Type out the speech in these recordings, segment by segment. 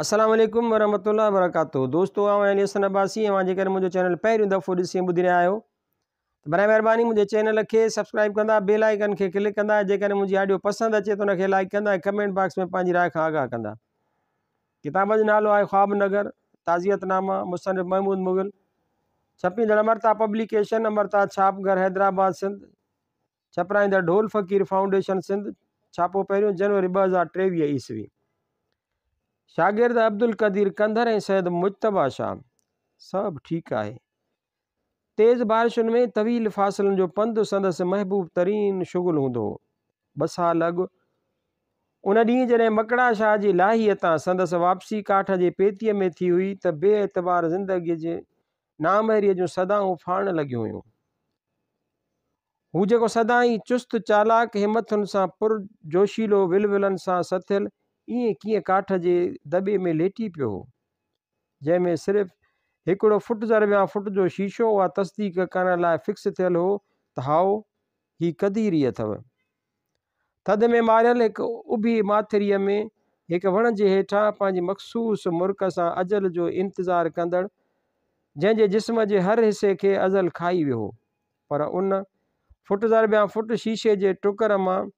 السلام عليڪم ورحمة الله وبرڪاته دوستو آئون آهيان علي حسن عباسي اوهان جيڪڏهن منهنجو چينل پهريون دفعو ڏسي ۽ ٻڌي رهيا آهيو ته برائي مهرباني منهنجي چينل کي سبسڪرائب ڪندا بيل آئيڪن کي ڪلڪ ڪندا جيڪڏهن منهنجي آڊيو پسند اچي ته ان کي لائڪ ڪندا ۽ ڪمينٽ باڪس ۾ پنهنجي راء کان آگاهه ڪندا ڪتاب جو نالو آهي خواب نگر تعزيت نامه مصنف محمود مغل ڇپيندڙ امرتا پبليڪيشن امرتا ڇاپ گهر حيدرآباد سنڌ ڇپرائيندڙ ڍول فقير فائونڊيشن سنڌ، ڇاپو پهريون جنوري 2023 عيسوي. شاگرد عبدالقدير ڪنڌر ۽ سيد مجتبيٰ شاهه. سڀ ٺيڪ آهي. تيز بارشن ۾ طويل فاصلن جو پنڌ سندس محبوب ترين شغل هوندو هو. ٻه سال اڳ ان ڏينهن جڏهن مڪڙا شاهه جي لاهيء تان سندس واپسي ڪاٺ جي پيتيء ۾ ٿي هئي ته بي اعتبار زندگيء جي نامهريء جون صدائون ڦاڙڻ لڳيون هيون. هو جيڪو سدائين چست چالاڪ، همٿن سان پر جوشيلو، ولولن سان سٿيل، ائين ڪيئن ڪاٺ جي دٻي ۾ ليٽي پيو هو، جنهن ۾ صرف هڪڙو فٽ ضربيان فٽ جو شيشو اها تصديق ڪرڻ لاء فڪس ٿيل هو ته هائو، هي قدير ئي اٿئو. ٿڌ ۾ ماريل هڪ اڀي ماٿريء ۾ هڪ وڻ جي هيٺان پنهنجي مخصوص مرڪ سان اجل جو انتظار ڪندڙ، جنهن جي جسم جي هر حصي کي ازل کائي ويو هو. پر ان فٽ ضربيان فٽ شيشي جي ٽڪر مان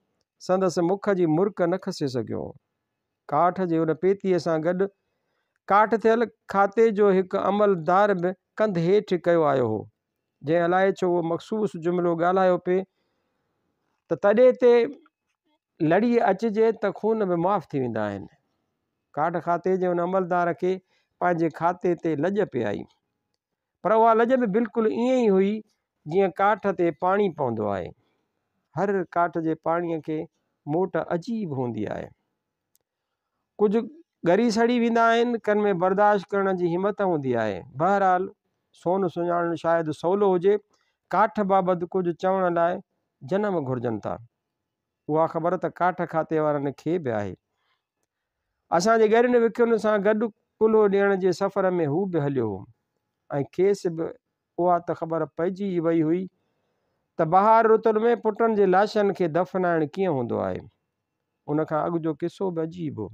سندس مک جي مرڪ نه کسي سگهيو. ڪاٺ جي ان پيتيء سان گڏ ڪاٺ ٿيل کاتي جو هڪ عملدار به ڪنڌ هيٺ ڪيو آيو هو، جنهن الائي ڇو اهو مخصوص جملو ڳالهايو پئي ته تڏي تي لڙي اچجي ته خون به معاف ٿي ويندا آهن. ڪاٺ کاتي جي ان عملدار کي پنهنجي کاتي تي لڄ پئي آئي. پر اها لڄ به بلڪل ائين ئي هئي جيئن ڪاٺ تي پاڻي پوندو آهي. هر ڪاٺ جي پاڻيء کي موٽ عجيب هوندي آهي. ڪجهه ڳري سڙي ويندا آهن، ڪن ۾ برداشت ڪرڻ جي همت هوندي آهي. بهرحال سون سڃاڻڻ شايد سولو هجي، ڪاٺ بابت ڪجهه چوڻ لاء جنم گهرجن ٿا. اها خبر ته ڪاٺ کاتي وارن کي به آهي. اسان جي ڳرين وکين سان گڏ ڪلهو ڏيڻ جي سفر ۾ هو به هليو هو ۽ کيس به اها ته خبر پئجي ئي وئي هئي ته بهار رتن ۾ پٽن جي لاشن کي دفنائڻ ڪيئن هوندو آهي. ان کان اڳ جو قصو به عجيب هو.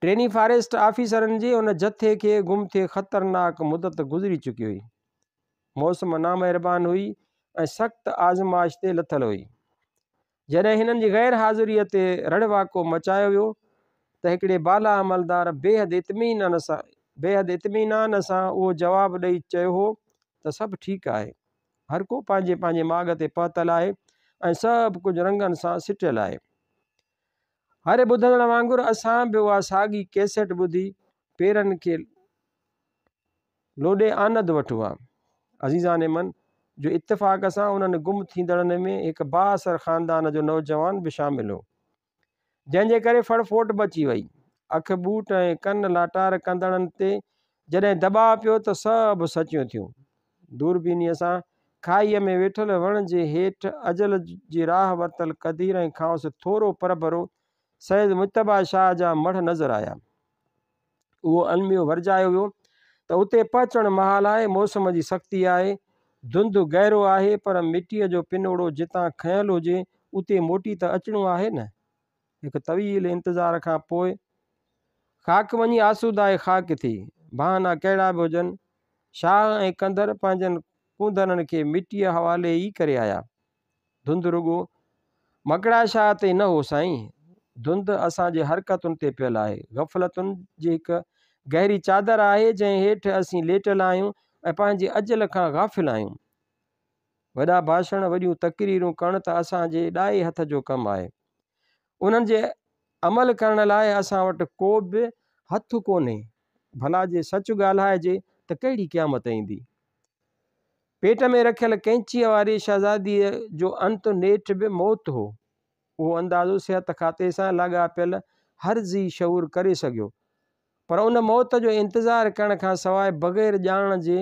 ٽريني فاريسٽ آفيسرن جي ان جٿي کي گم ٿئي خطرناڪ مدت گذري چڪي هئي. موسم نامهربان هئي ۽ سخت آزمائش تي لٿل هئي. جڏهن هنن جي غير حاضريء تي رڙ واڪو مچايو ويو ته هڪڙي بالا عملدار بيحد اطمينان سان بيحد اطمينان سان اهو جواب ڏئي چيو هو ته سڀ ٺيڪ آهي. هر ڪو پنهنجي پنهنجي ماڳ تي پهتل آهي ۽ سڀ ڪجهه رنگن سان سٽيل آهي. هر ٻڌندڙ وانگر اسان به اها ساڳي ڪيسيٽ ٻڌي پيرن کي لوڏي آند وٺ هئا. عزيزان من، جو اتفاق سان انهن گم ٿيندڙن ۾ هڪ بااثر خاندان جو نوجوان به شامل هو، جنهن جي ڪري ڦڙڦوٽ مچي وئي. اک ٻوٽ ۽ ڪن لاٽار ڪندڙن تي جڏهن دٻاء پيو ته سڀ سچيون ٿيون. دوربينيء سان کاهيء ۾ ويٺل وڻ جي هيٺ اجل جي راهه ورتل قدير ۽ کانئس ٿورو پرڀرو سيد مجتبيٰ شاهه جا مڙهه نظر آيا. اهو الميو ورجايو ويو ته اتي پهچڻ محال آهي، موسم جي سختي آهي، ڌنڌ گهرو آهي پر مٽيء جو پنوڙو جتان کنيل هجي اتي موٽي ته اچڻو آهي نه. هڪ طويل انتظار کان پوء خاڪ وڃي آسودائي خاڪ ٿي. بهانا ڪهڙا به هجن، شاهه ۽ ڪنڌر پنهنجن ڪونڌرن کي مٽيء حوالي ئي ڪري آيا. ڌنڌ رڳو مڪڙا شاهه تي نه هو سائين، ڌنڌ اسان جي حرڪتن تي پيل آهي. غفلتن جي هڪ گهري چادر آهي، جنهن هيٺ اسين ليٽيل آهيون ۽ پنهنجي اجل کان غافل آهيون. وڏا ڀاشڻ، وڏيون تقريرون ڪرڻ ته اسان جي ڏائي هٿ جو ڪم آهي. انهن جي عمل ڪرڻ لاء اسان وٽ ڪو به هٿ ڪونهي. ڀلا جي سچ ڳالهائجي ته ڪهڙي قيامت ايندي؟ پيٽ ۾ رکيل قينچيء واري شهزاديء جو انت نيٺ به موت هو. اهو اندازو صحت کاتي سان لاڳاپيل هر ذي شعور ڪري سگهيو. پر ان موت جو انتظار ڪرڻ کان سواء بغير ڄاڻڻ جي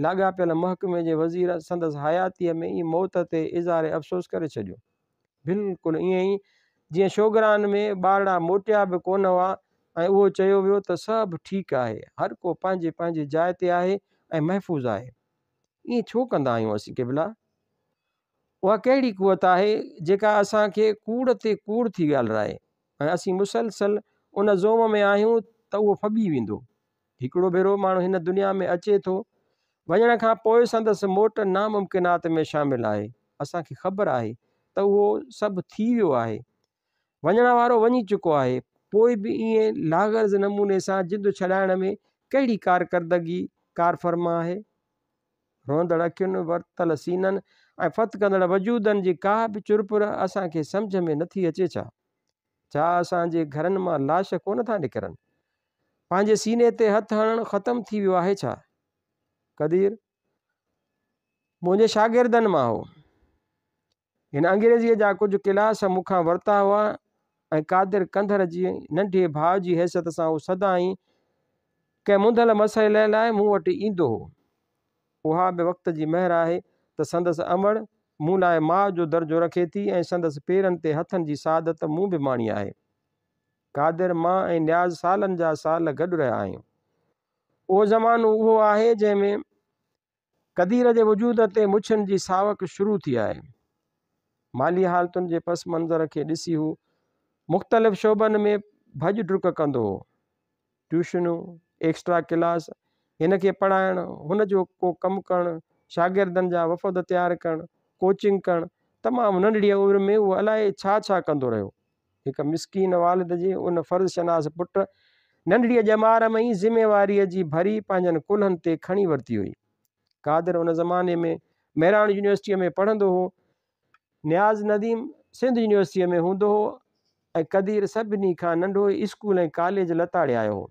لاڳاپيل محڪمي جي وزير سندس حياتيء ۾ ئي موت تي اظهار افسوس ڪري ڇڏيو. بلڪل ائين ئي جيئن شوگران ۾ ٻارڙا موٽيا به ڪونه هئا ۽ اهو چيو ويو ته سڀ ٺيڪ آهي، هر ڪو پنهنجي پنهنجي جاء تي آهي ۽ محفوظ آهي. ائين ڇو ڪندا آهيون اسين قبلا؟ اها ڪهڙي قوت آهي جيڪا اسان کي ڪوڙ تي ڪوڙ ٿي ڳالهرائي ۽ اسين مسلسل ان زوم ۾ آهيون ته اهو ڦٻي ويندو. هڪڙو ڀيرو ماڻهو هن دنيا ۾ اچي ٿو، وڃڻ کان پوء سندس موٽ ناممڪنات ۾ شامل آهي. اسان کي خبر آهي ته اهو سڀ ٿي ويو آهي. وڃڻ وارو وڃي چڪو آهي، پوء به ائين لاغرض نموني سان جند ڇڏائڻ ۾ ڪهڙي ڪارڪردگي ڪارفرما آهي؟ روئندڙ اکين، ورتل سينن ۽ ڦٿڪندڙ وجودن جي ڪا به چرپر اسان کي سمجهه ۾ نٿي اچي ڇا؟ ڇا اسان جي گهرن مان لاش ڪونه ٿا نڪرن؟ پنهنجي سيني تي هٿ هڻڻ ختم ٿي ويو آهي ڇا؟ قدير منهنجي شاگردن مان هو. هن انگريزيء جا ڪجهه ڪلاس مون کان ورتا هئا ۽ قادر ڪنڌر جي ننڍي ڀاء جي حيثيت سان هو سدائين ڪنهن منڌل مسئلي لاء مون وٽ ايندو هو. اها به وقت جي مهر آهي ته سندس امڙ مون لاء ماء جو درجو رکي ٿي ۽ سندس پيرن تي هٿن جي سعادت مون به ماڻي آهي. قادر، مان ۽ نياز سالن جا سال گڏ رهيا آهيون. اهو زمانو اهو آهي جنهن ۾. قدير جي وجود تي مڇن جي ساوڪ شروع ٿي آهي. مالي حالتن جي پس منظر کي ڏسي هو مختلف شعبن ۾ ڀڄ ڊڪ ڪندو هو. ٽيوشنون، ايڪسٽرا ڪلاس، هن کي پڙهائڻ، هن جو ڪو ڪم ڪرڻ، شاگردن جا وفد تيار ڪرڻ، ڪوچنگ ڪرڻ، تمام ننڍڙيء عمر ۾ هو الائي ڇا ڇا ڪندو رهيو. هڪ مسڪين والد جي ان فرض شناس پٽ ننڍڙيء ڄمار ۾ ئي ذميواريء جي ڀري پنهنجن ڪلهن تي کڻي ورتي هئي. قادر ان زماني ۾ مهراڻ يونيورسٽيء ۾ پڙهندو هو. نياز نديم سنڌ يونيورسٽيء ۾ هوندو هو ۽ قدير سڀني کان ننڍو اسڪول ۽ ڪاليج لتاڙي آيو هو.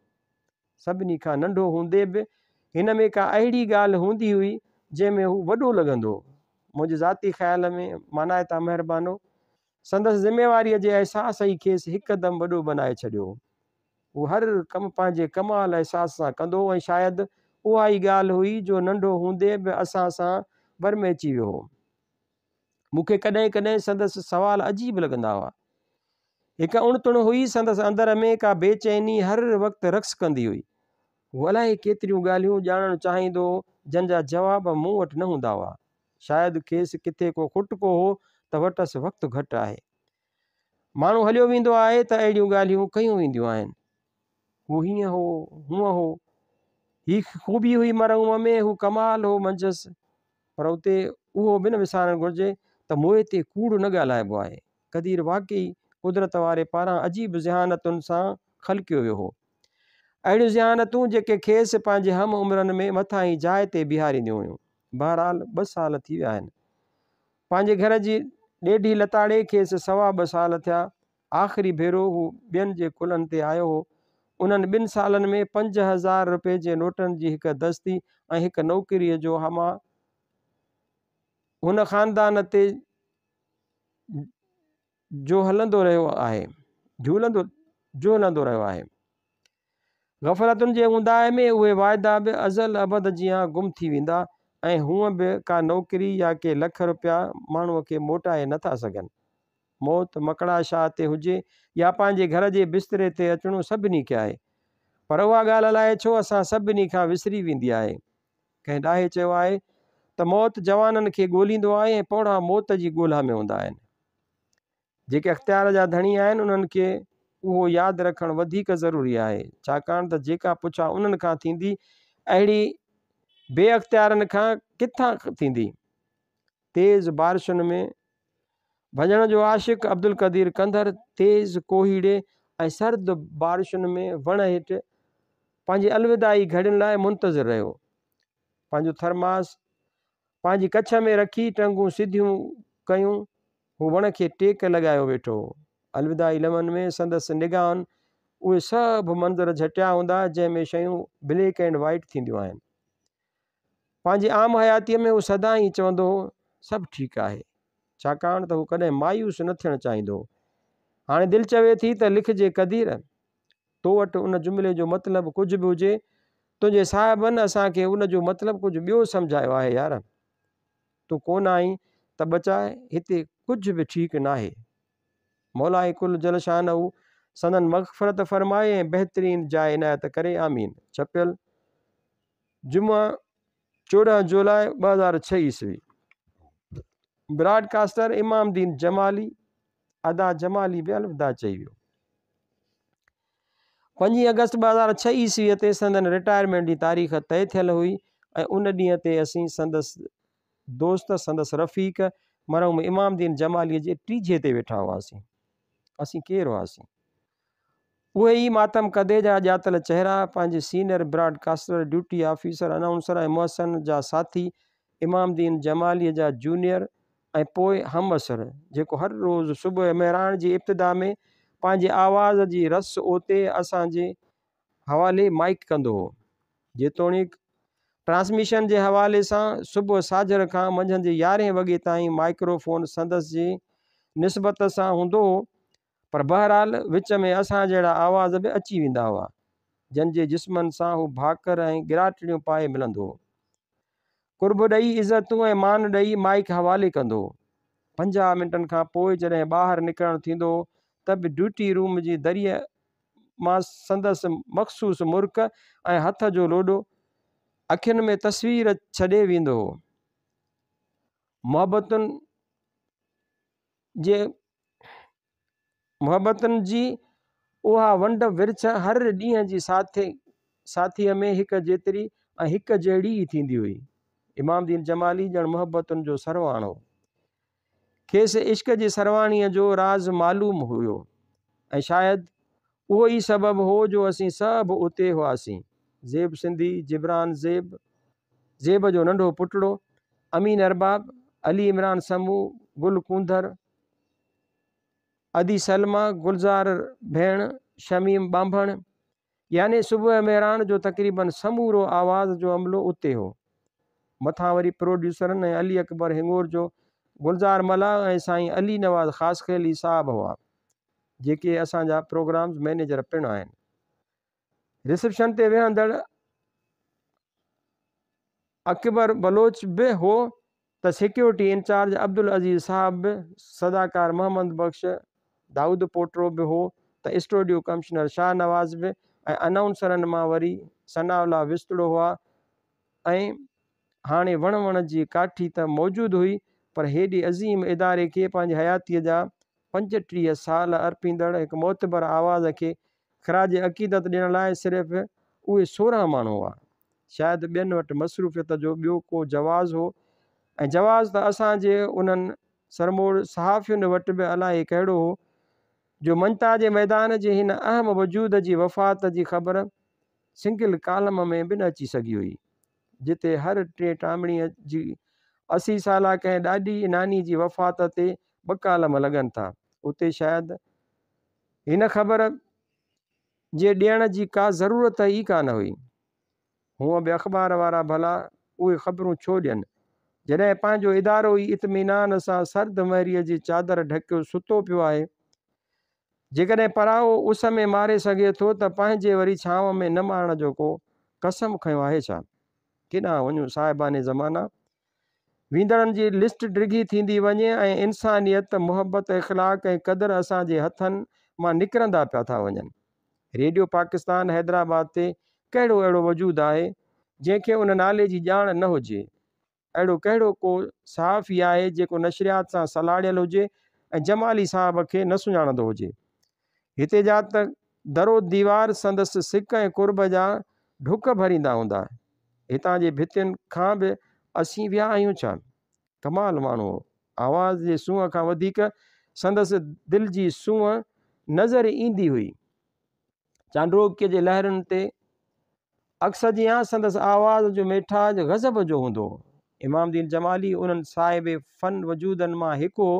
سڀني کان ننڍو هوندي به هن ۾ ڪا اهڙي ڳالهه هوندي هئي، جنهن ۾ هو وڏو لڳندو هو. منهنجي ذاتي خيال ۾ مانائتا مهربانو سندس ذميواريء جي احساس ئي کيس هڪدم وڏو بنائي ڇڏيو هو. هو هر ڪم پنهنجي ڪمال احساس سان ڪندو هو ۽ شايد اها ئي ڳالهه هئي جو ننڍو هوندي به اسان سان برميچي ويو هو. مون کي ڪڏهن ڪڏهن سندس سوال عجيب لڳندا هئا. هڪ اڻ تڻ هئي، سندس اندر ۾ ڪا بيچيني هر وقت رقص ڪندي هئي. هو الائي ڪيتريون ڳالهيون ڄاڻڻ چاهيندو هو، جن جا جواب مون وٽ نه هوندا هئا. شايد کيس ڪٿي ڪو کٽڪو هو ته وٽس وقت گهٽ آهي. ماڻهو هليو ويندو آهي ته اهڙيون ڳالهيون ڪيون وينديون آهن. هو هيئن هو، هونئن هو. هي خوبي هئي مرحوم ۾، هو ڪمال هو منجهس. پر اتي اهو به نه وسارڻ گهرجي ته موئي تي ڪوڙ نه ڳالهائبو آهي. قدير واقعي قدرت واري پاران عجيب ذهانتن سان خلقيو ويو هو. اهڙيون ذهانتون جيڪي کيس پنهنجي هم عمرن ۾ مٿاهين جاء تي بيهارينديون هيون. بهرحال ٻه سال ٿي ويا آهن. پنهنجي گهر جي ڏيڍي لتاڙي کيس سوا ٻه سال ٿيا. آخري ڀيرو هو ٻين جي ڪلهن تي آيو هو. انهن ٻن سالن ۾ 5000 رپئي جي نوٽن جي هڪ دستي ۽ هڪ نوڪريء جو هما هن خاندان تي جو هلندو رهيو آهي. جهولندو جهلندو رهيو آهي. غفلتن جي اونداهي ۾ اهي واعدا به ازل ابد جيان گم ٿي ويندا ۽ هونء به ڪا نوڪري يا ڪي لک رپيا ماڻهوء کي موٽائي نه ٿا سگهن. موت مڪڙا شاهه تي هجي يا پنهنجي گهر جي بستري تي اچڻو سڀني کي آهي. پر اها ڳالهه الائي ڇو اسان سڀني کان وسري ويندي آهي. ڪنهن ڏاهي چيو آهي ته موت جوانن کي ڳوليندو آهي ۽ پوڙها موت جي ڳولا ۾ هوندا آهن. جيڪي اختيار جا ڌڻي آهن انهن کي اهو ياد رکڻ وڌيڪ ضروري آهي، ڇاڪاڻ ته جيڪا پڇا انهن کان ٿيندي اهڙي بي اختيارن کان ڪٿان ٿيندي. تيز بارشن ۾ ڀڄڻ جو عاشق عبدالقدير ڪنڌر تيز ڪوهيڙي ۽ سرد بارشن ۾ وڻ هيٺ پنهنجي الوداعي گهڙين لاء منتظر رهيو. پنهنجو ٿرماس پنهنجي ڪڇ ۾ رکي ٽنگون سڌيون ڪيون هو وڻ کي ٽيڪ لڳايو ويٺو هو. الوداعي لمحن ۾ سندس نگاهن اهي سڀ منظر جهٽيا هوندا، جنهن ۾ شيون بليڪ اينڊ وائيٽ ٿينديون آهن. پنهنجي عام حياتيء ۾ هو سدائين چوندو هو، سڀ ٺيڪ آهي. ڇاڪاڻ ته هو ڪڏهن مايوس نه ٿيڻ چاهيندو هو. هاڻي دل چوي ٿي ته لکجي قدير! تو وٽ ان جملي جو مطلب ڪجهه به هجي، تنهنجي صاحبن اسان کي ان جو مطلب ڪجهه ٻيو سمجهايو آهي يار! تون ڪونه آئين ته ٻچا هتي ڪجهه به ٺيڪ ناهي. مولائي ڪل جل شانه سندن مغفرت فرمائي ۽ بهترين جاء عنايت ڪري آمين. ڇپيل جمعه 14 جولاء 2006 عيسوي. براڊ ڪاسٽر امام دين جمالي ادا جمالي به الوداع چئي ويو. پنجين آگسٽ 2006 عيسويء تي سندن رٽائرمينٽ جي تاريخ طئي ٿيل هئي ۽ ان ڏينهن تي اسين سندس دوست، سندس رفيق مرحوم امام الدين جماليء جي ٽيجهي تي ويٺا هئاسين. اسين ڪير هئاسين؟ اهي ئي ماتم ڪدي جا ڄاتل چهرا، پنهنجي senior broadcaster, duty officer, announcer ۽ Mohsin جا ساٿي، امام الدين جماليء جا جونيئر ۽ پوء همعصر، جيڪو هر روز صبح مهراڻ جي ابتدا ۾ پنهنجي آواز جي رس اوتي اسان جي حوالي مائيڪ ڪندو هو. جيتوڻيڪ ٽرانسميشن جي حوالي سان صبح ساجهر کان منجهند جي يارهين وڳي تائين مائڪرو فون سندس جي نسبت سان هوندو هو، پر بهرحال وچ ۾ اسان جهڙا آواز به اچي ويندا هئا، جن جي جسمن سان هو ڀاڪر ۽ ڳراٽڙيون پائي ملندو هو. قرب ڏئي، عزتون ۽ مان ڏئي مائيڪ حوالي ڪندو هو. 50 منٽن کان پوء جڏهن ٻاهر نڪرڻ ٿيندو هو ته به ڊيوٽي روم جي دريء مان سندس مخصوص مرڪ ۽ هٿ جو لوڏو اکين ۾ تصوير ڇڏي ويندو هو. محبتن جي محبتن جي اها ونڊ ورڇ هر ڏينهن جي ساٿيء ۾ هڪ جيتري ۽ هڪ جهڙي ئي ٿيندي هئي. امام الدين جمالي ڄڻ محبتن جو سرواڻ هو. کيس عشق جي سرواڻيء جو راز معلوم هيو ۽ شايد اهو ئي سبب هو جو اسين سڀ اتي هئاسين. زيب سنڌي، جبران زيب، زيب جو ننڍو پٽڙو، امين ارباب، علي عمران سمون، گل ڪونڌر، ادي سلميٰ، گلزار ڀيڻ، شميم ٻانڀڻ، يعني صبح مهراڻ جو تقريباً سمورو آواز جو عملو اتي هو. مٿان وري پروڊيوسرن ۽ علي اڪبر هڱورجو، گلزار ملاح ۽ سائين علي نواز خاصخيلي صاحب هئا، جيڪي اسان جا پروگرامز مئنيجر پڻ آهن. رسيپشن تي ويهندڙ اڪبر بلوچ به هو ته سيڪيورٽي انچارج عبدالعزيز صاحب به، صداڪار محمد بخش دائود پوٽرو به هو ته اسٽوڊيو ڪمشنر شاهنواز به ۽ انائونسرن مان وري ثناء الله وسطڙو هئا ۽ هاڻي وڻ وڻ جي ڪاٺي ته موجود هئي پر هيڏي عظيم اداري کي پنهنجي حياتيء جا 35 سال ارپيندڙ هڪ معتبر آواز کي خراج عقيدت ڏيڻ لاء صرف اهي 16 ماڻهو هئا. شايد ٻين وٽ مصروفيت جو ٻيو ڪو جواز هو ۽ جواز ته اسان جي انهن سرموڙ صحافين وٽ به الائي ڪهڙو هو جو مڃتا جي ميدان جي هن اهم وجود جي وفات جي خبر سنگل ڪالم ۾ به نه اچي سگهي هئي. جتي هر ٽئين ٽامڻيء جي 80 سالا ڪنهن ڏاڏي ناني جي وفات تي ٻه ڪالم لڳن ٿا، اتي شايد هن خبر جي ڏيڻ جي ڪا ضرورت ئي ڪانه هئي. هونء به اخبار وارا ڀلا اهي خبرون ڇو ڏين، جڏهن پنهنجو ادارو ئي اطمينان سان سرد مهريء جي چادر ڍڪيو ستو پيو آهي. جيڪڏهن پرائو اس ۾ ماري سگهي ٿو ته پنهنجي وري ڇانو ۾ نه مارڻ جو ڪو قسم کنيو آهي ڇا؟ ڪيڏانهن وڃون صاحبان زمانه؟ ويندڙن جي لسٽ ڊگهي ٿيندي وڃي ۽ انسانيت، محبت، اخلاق ۽ قدر اسان جي هٿن مان نڪرندا پيا ٿا وڃن. ريڊيو پاڪستان حيدرآباد تي ڪهڙو اهڙو وجود آهي، جنهن کي ان نالي جي ڄاڻ نه هجي؟ اهڙو ڪهڙو ڪو صحافي آهي جيڪو نشريات سان سلهاڙيل هجي ۽ جمالي صاحب کي نه سڃاڻندو هجي؟ هتي جا ته در و ديوار سندس سڪ ۽ قرب جا ڍڪ ڀريندا هوندا. هتان جي ڀتين کان به اسين ويا آهيون ڇا؟ ڪمال ماڻهو هو. آواز جي سونهن کان وڌيڪ سندس دل جي سونهن نظر ايندي هئي. چانڊوڪيء جي لهرن تي عڪس جيان سندس آواز جو ميٺاج غضب جو هوندو هو. امام الدين جمالي انهن صاحب فن وجودن مان هڪ هو،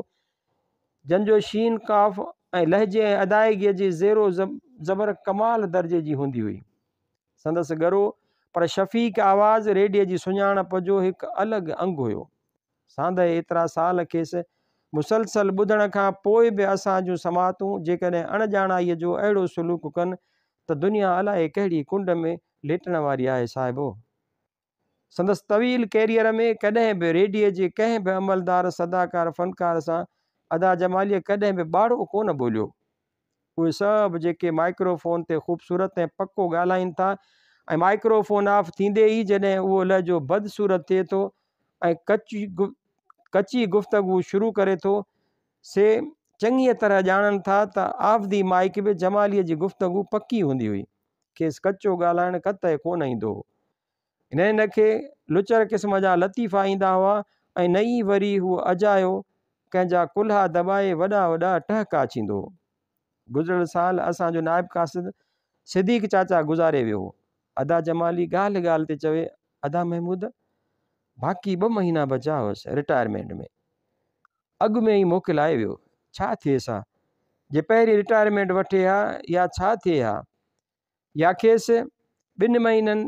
جن جو شين قاف ۽ لهجي ۽ ادائگيء جي زير و زبر ڪمال درجي جي هوندي هئي. سندس ڳرو پر شفيق آواز ريڊيي جي سڃاڻپ جو هڪ الڳ انگ هيو. ساندهه ايترا سال کيس مسلسل ٻڌڻ کان پوء به اسان جون سماعتون جيڪڏهن اڻ ڄاڻائيء جو اهڙو سلوڪ ڪن ته دنيا الائي ڪهڙي ڪنڊ ۾ ليٽڻ واري آهي صاحبو! سندس طويل ڪيريئر ۾ ڪڏهن به ريڊيي جي ڪنهن به عملدار، صداڪار، فنڪار سان ادا جماليء ڪڏهن به ٻاڙو ڪونه ٻوليو. اهي سڀ جيڪي مائڪرو فون تي خوبصورت ۽ پڪو ڳالهائين ٿا ۽ مائڪرو فون آف ٿيندي ئي جڏهن اهو لهجو بدصورت ٿئي ٿو ۽ ڪچي گفتگو شروع ڪري ٿو، سي چڱيء طرح ڄاڻن ٿا ته آف the mic به جماليء جي گفتگو پڪي هوندي هئي. کيس ڪچو ڳالهائڻ قطعي ڪونه ايندو هو. نه هن کي لچر قسم جا لطيفا ايندا هئا ۽ نه ئي وري هو اجايو ڪنهن جا ڪلها دٻائي وڏا وڏا ٽهڪا ڇيندو هو. گذريل سال اسان جو نائب قاصد صديق چاچا گذاري ويو هو. ادا جمالي ڳالهه ڳالهه تي چوي، ادا محمود! باقي ٻه مهينا بچيا هئس رٽائرمينٽ ۾. اڳ ۾ ئي موڪلائي ويو. ڇا ٿئيس ها جي پهرين رٽائرمينٽ وٺي ها يا ڇا ٿئي ها يا کيس ٻن مهينن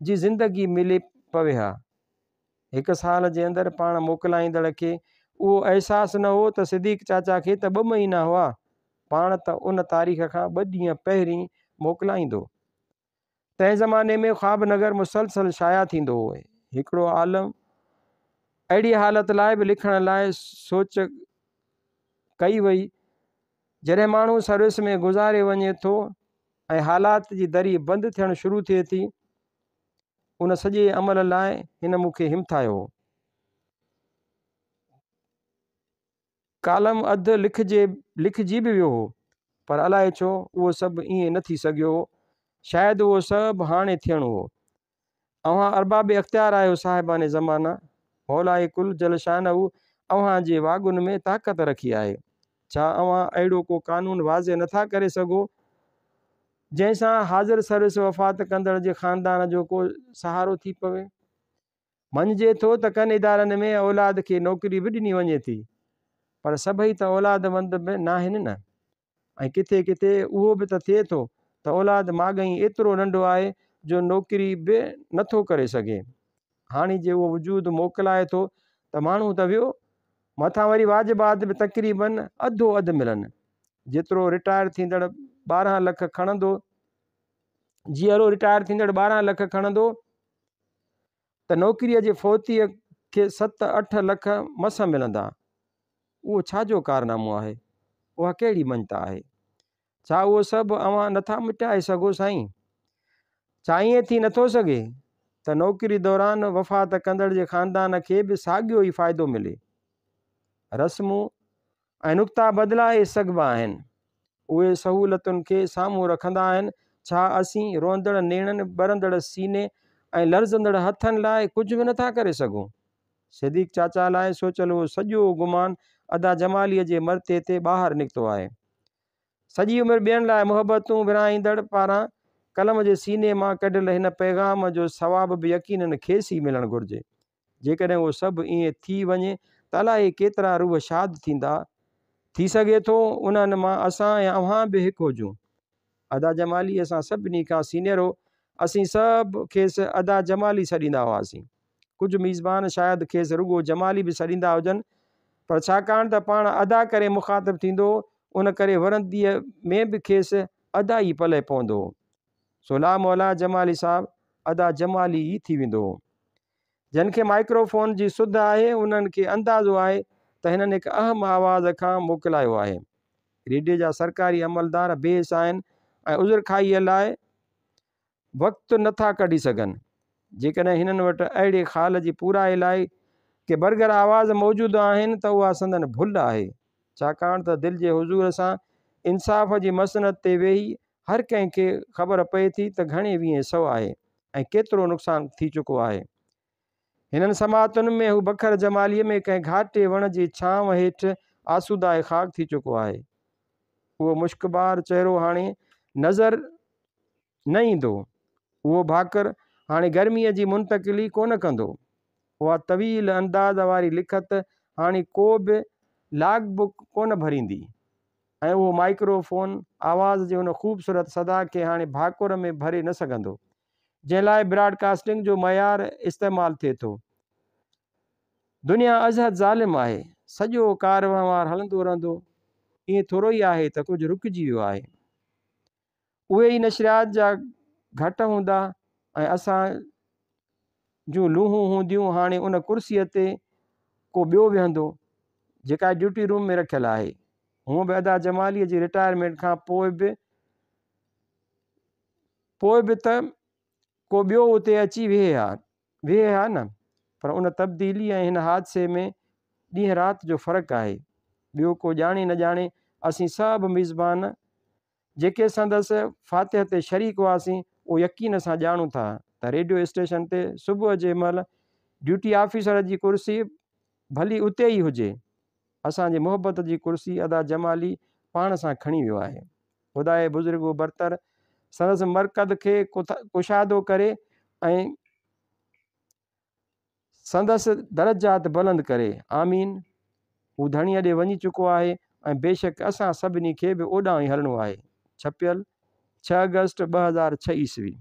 جي زندگي ملي پوي ها. هڪ سال جي اندر پاڻ موڪلائيندڙ کي اهو احساس نه هو ته صديق چاچا کي ته ٻه مهينا هئا، پاڻ ته ان تاريخ کان ٻه ڏينهن پهرين موڪلائيندو. تنهن زماني ۾ خواب نگر مسلسل شايع ٿيندو هو. هڪڙو عالم اهڙيء حالت لاء به لکڻ لاء سوچ ڪئي وئي، جڏهن ماڻهو سروس ۾ گذاري وڃي ٿو ۽ حالات جي دري بند ٿيڻ شروع ٿئي ٿي. ان سڄي عمل لاء هن مون کي همٿايو هو. ڪالم اڌ لکجي لکجي به ويو هو، پر الائي ڇو اهو سڀ ائين نه ٿي سگهيو هو. شايد اهو سڀ هاڻي ٿيڻو هو. اوهان ارباب اختيار آهيو صاحبان زمانه، مولاء ڪل جل شانه اوهان جي واڳن ۾ طاقت رکي آهي. ڇا اوهان اهڙو ڪو قانون واضح نٿا ڪري سگهو، جنهن سان حاضر سروس وفات ڪندڙ جي خاندان جو ڪو سهارو ٿي پوي؟ مڃجي ٿو ته ڪن ادارن ۾ اولاد کي نوڪري به ڏني وڃي ٿي پر سڀئي ته اولاد وند به ناهن نه ۽ ڪٿي ڪٿي اهو به ته ٿئي ٿو ته اولاد ماڳهين ايترو ننڍو آهي جو نوڪري به نٿو ڪري سگهي. هاڻي جي اهو وجود موڪلائي ٿو ته ماڻهو ته ويو، مٿان وري واجبات به تقريبن اڌو اڌ ملن. جيترو رٽائر ٿيندڙ 12 لک کڻندو، جيئرو رٽائر ٿيندڙ 12 لک کڻندو ته نوڪريء جي فوتيء کي ست اٺ لک مس ملندا. اهو ڇا جو ڪارنامو آهي؟ اها ڪهڙي مڃتا آهي؟ ڇا اهو سڀ اوهان نٿا مٽائي سگهو سائين؟ ڇا ائين ٿي نٿو سگهي ته نوڪري دوران وفات ڪندڙ جي خاندان کي به ساڳيو ئي فائدو ملي؟ رسمون ۽ نقطا بدلائي سگهبا آهن. اهي سهولتن کي سامهون رکندا آهن. ڇا اسين روئندڙ نيڻن، ٻرندڙ سيني ۽ لرزندڙ هٿن لاء ڪجهه به نٿا ڪري سگهون؟ صديق چاچا لاء سوچيل اهو سڄو گمان ادا جماليء جي مرتي تي ٻاهر نڪتو آهي. سڄي عمر ٻين لاء محبتون ورهائيندڙ پاران قلم جي سيني مان ڪڍيل هن پيغام جو ثواب به يقينن کيس ئي ملڻ گهرجي. جيڪڏهن اهو سڀ ائين ٿي وڃي ته الائي ڪيترا روح شاد ٿيندا. ٿي سگهي ٿو انهن مان اسان ۽ اوهان به هڪ هجون. ادا جمالي اسان سڀني کان سينئر هو. اسين سڀ کيس ادا جمالي سڏيندا هئاسين. ڪجهه ميزبان شايد کيس رڳو جمالي به سڏيندا هجن پر ڇاڪاڻ ته پاڻ ادا ڪري مخاطب ٿيندو هو ان ڪري ورنديء ۾ به کيس ادا ئي پلئه پوندو هو. سو لا مولا جمالي صاحب ادا جمالي ئي ٿي ويندو هو. جن کي مائڪرو فون جي سڌ آهي انهن کي اندازو آهي ته هنن هڪ اهم آواز کان موڪلايو آهي. ريڊيو جا سرڪاري عملدار بي حس آهن ۽ عذرخواهيء لاء وقت نه ٿا ڪڍي سگهن. جيڪڏهن هنن وٽ اهڙي خال جي پورائي لاء ڪي برگر آواز موجود آهن ته اها سندن ڀل آهي. ڇاڪاڻ ته دل جي حضور سان انصاف جي مسند تي ويهي هر ڪنهن کي خبر پئي ٿي ته گهڻي ويهين سئو آهي ۽ ڪيترو نقصان ٿي چڪو آهي. هنن سماعتن ۾ هو بکر جماليء ۾ ڪنهن گهاٽي وڻ جي ڇانو هيٺ آسودائي خاڪ ٿي چڪو آهي. اهو مشڪبار چهرو هاڻي نظر نه ايندو. اهو ڀاڪر هاڻي گرميء جي منتقلي ڪونه ڪندو. اها طويل انداز واري لکت هاڻي ڪو به لاگ بڪ ڪونه ڀريندي. ۽ اهو مائڪرو فون آواز جي ان خوبصورت صدا کي هاڻي ڀاڪر ۾ ڀري نه سگهندو، جنهن لاء براڊ ڪاسٽنگ جو معيار استعمال ٿئي ٿو. دنيا ازحد ظالم آهي. سڄو ڪار وهنوار هلندو رهندو، ائين ٿورو ئي آهي ته ڪجهه رڪجي ويو آهي. اهي ئي نشريات جا گهٽ هوندا ۽ اسان جون لوهون هونديون هاڻي ان ڪرسيء تي ڪو ٻيو ويهندو جيڪا ڊيوٽي روم ۾ رکيل آهي. هونء به ادا جماليء جي رٽائرمينٽ کان پوء به پوء به ته ڪو ٻيو اتي اچي ويهي ها ويهي ها نه پر ان تبديلي ۽ هن حادثي ۾ ڏينهن رات جو فرق آهي. ٻيو ڪو ڄاڻي نه ڄاڻي، اسين سڀ ميزبان جيڪي سندس فاتح تي شريڪ هئاسين، اهو يقين سان ڄاڻون ٿا ته ريڊيو اسٽيشن تي صبح جي مهل ڊيوٽي آفيسر جي ڪرسي ڀلي اتي ئي هجي، اسان جي محبت جي ڪرسي ادا جمالي پاڻ سان کڻي ويو آهي. خداء بزرگ و برتر سندس مرقد کي ڪشادو ڪري ۽ سندس درجات بلند ڪري. آمين. هو ڌڻيء ڏي وڃي چڪو آهي ۽ بيشڪ اسان سڀني کي به اوڏانهن ئي هلڻو آهي. ڇپيل، ڇهه آگسٽ 2006 عيسوي.